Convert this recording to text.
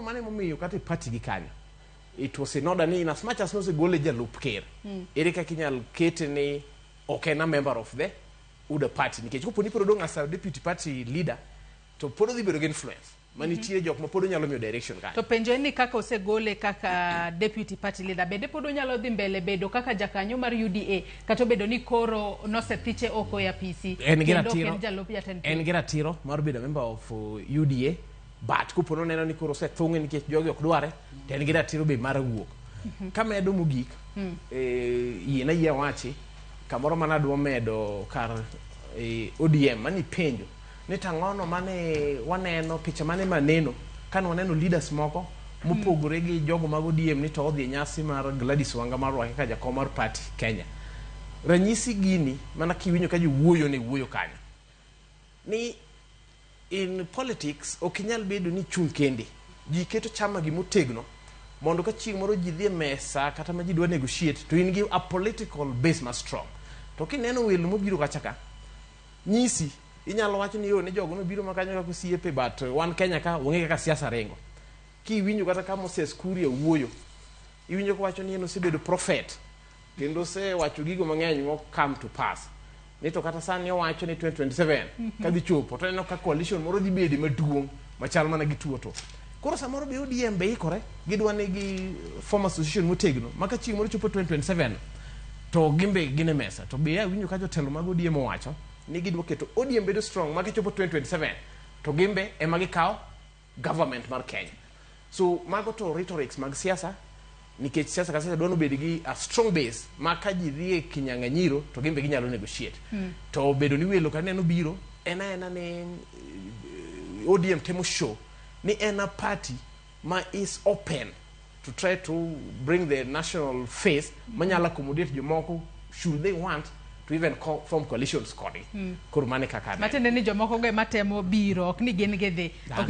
Mano emomiyo kata e party gi kanyo it was in order ni in as much as nosegole jalup ker, ere kaka inyal kete ni ok en a member of the UDA party? Nikech kopo ni pod odong' as a deputy party leader, to pod odhi bedo gi influence manitie, jok ma pod onyalo miyo direction kanyo. To penjo en ni kaka osegole kaka deputy party leader, bende pod onyalo dhi mbele bedo kaka jakanyo mar UDA kata obedo ni koro nosethiche oko e apisi En gi kendo ok ratiro en jalup jatend en piny? Gi ratiro mar bedo a member of UDA, but kopo noneno ni koro osethung'e nikech jogi ok dware, to en gi ratiro be mar wuok. Kamedo mogik, yiena yie awachi kamoro mana adwa medo kar ODM mani penjo ni tang'ono mane waneno picha mane maneno kane waneno leaders moko mopogore gi jogo mag ODM ni to odhi e nyasi mar Gladys Wanga mar rwake kaka jakom mar party Kenya. Ranyisi gini mana kiwinjo ka jiwuoyo ne wuoyo kanyo ni in politics ok inyal bedo ni chung' kendi. Ji keto chama gimotegno mondo ka chieng' moro ji dhi e mesa kata ma ji dwa negotiate, to in gi a political base ma strong. To kineno welo mobiro kacha ka nyisi, inyalo wacho ni yo ni jogo nobiro ma kanyo kaka osiepe, but wan Kenya ka wang'e kaka siasa ringo. Kiwinjo kata ka Moses Kuria wuoyo, iwinjo kowacho ni en osebedo prophet kendo osewacho gigo mang'eny mo come to pass, ni to kata sani owacho ni 2027 kadhi chopo to aneno ka coalition moro dhi bede maduong' machal mana gi tuo. To koro samoro be ODM be ikore, gidwa ni gi form association motegno ma ka chieng' moro chopo 2027 to gin be gin e mesa. To be awinjo ka jotelo mag ODM owacho ni gidwa keto ODM bedo strong ma kichopo 2027 to gin be ema gikawo government mar Kenya. So mago to rhetorics mag siasa, nikech siasa ka siasa dwa nobed gi a strong base ma ka ji dhi e kinyang'anyiro to gin be ginyalo negotiate. To bedo ni welo kaneno biro en aena ni ODM temo show ni en a party ma is open to try to bring the national face manyalo accommodate jomoko should they want to even form coalitions kodgi. Koro mano e kaka aneno. Matiende ni jomoko go ema temo biro, ok ni gin gidhi. Ok.